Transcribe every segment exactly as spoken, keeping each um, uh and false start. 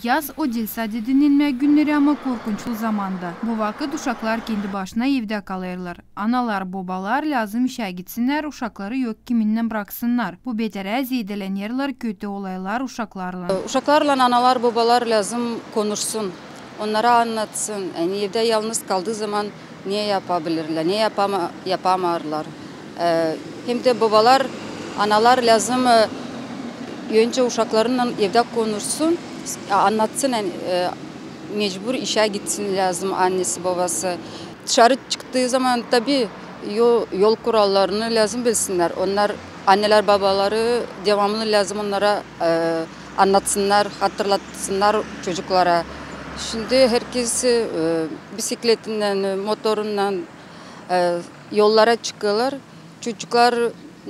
Yaz o diil sade dinnenmää günneri, ama korkunçlu zaman da. Bu vakıt uşaklar kendi başına evdä kalêrlar. Analar, bobalar lääzım işä gitsinnär, uşakları yok kiminnän braksınnar. Bu beterä zeedelänärlär kötü olaylar uşaklarlan. Uşaklarlan analar, bobalar lääzım konuşsun, onnara annatsın. Yani evdä yalnız kaldıı zaman ne yapabilirlär, ne yapama-, yapamêêrlar. E, hem dä bobalar, analar lääzım, e, önce uşaklarınnan evdä konuşsun, s-, annatsın, yani, e, mecbur işä gitsin lääzım annesi, bobası. Dışarı çıktıı zaman, tabii, yo-, yol kurallarını lääzım bilsinnär. Onnar, anneler, bobaları devamlı lääzım onnara, e, annatsınnar, hatırlatsınnar çocuklara. Şindi herkez, e, bisikletindän, motorundan, e, yollara çıkêrlar. Çocuklar,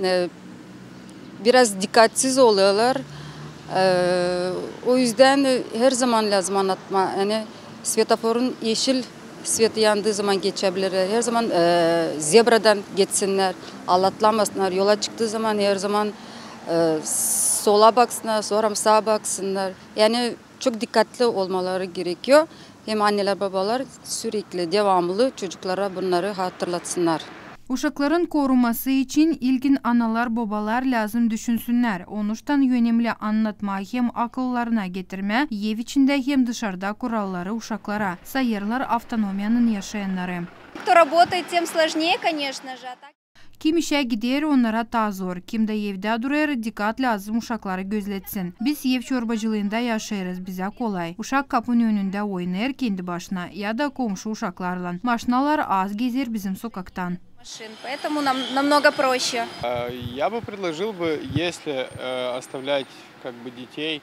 e, biraz dikkatsiz olêrlar. E, o üzdän, e, her zaman lääzım annatmaa, yani, svetoforun eşil sveti yandıı zaman geçebiler. Her zaman, e, zebradan geçsinnär, atlamasınnar. Yola çıktıı zaman her zaman, e, sola baksınnar, sora saa baksınnar. Yani, çok dikkatlı olmaları gerekiyor. Hem anneler, bobalar sürekli, devamlı çocuklara bunnarı hatırlatsınnar. Uşakların koruması için ilkin analar, bobalar lääzım düşünsünnär. Onuştan önemli annatmaa hem akıllarına getirmää ev içindä hem dışarda kuralları uşaklara, sayêrlar avtonomiyanın yaşayannarı. Кто работает, тем сложнее, конечно же, а так. Kim işä gider, onnara taa zor. Kim dä evdä durêr, dikkat lääzım uşakları gözletsin. Biz ev çorbacılığında yaşêêrız, bizä kolay. Uşak kapunun önündä oynêêr kendi başına ya da komşu uşaklarlan. Maşinalar az gezer bizim sokaktan. Машин, поэтому нам намного проще. Э, я бы предложил бы, если, э, оставлять, как бы, детей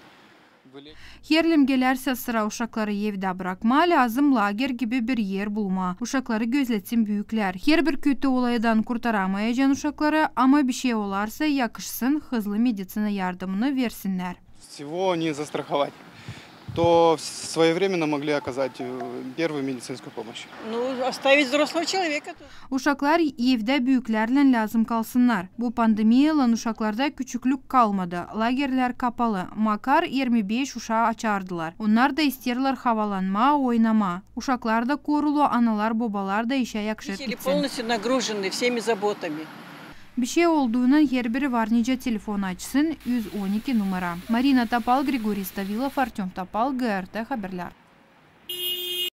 Herliim gelärsä sıra uşakları evdä brakmaa, lääzım lager gibi bir er bulmaa. Uşakları gözletsin büüklär. Herbir kötü olaydan kurtaramayacan uşakları, ama bişey olarsa, yakışsın, hızlı meditsina yardımını versinnär. Всего не застраховать, то своевременно могли оказать, э, первую медицинскую помощь. Ну, оставить взрослого человека тут. Uşaklar evdä büüklärlän lääzım kalsınnar. Bu pandemiyalan uşaklarda küçüklük kalmadı. Lagerlär kapalı. Makar irmi beş uşaa açardılar. Onnar da isteerlär havalanmaa, oynamaa. Uşaklar da korulu, analar, bobalar da işä yakışêr gitsin. Родители полностью нагружены всеми заботами. Bişey olduunnan herbiri var nicä telefon açsın, üz on iki numara. Marina Topal, Grigoriy Stavilov, Artöm Topal, G R T Haberlär.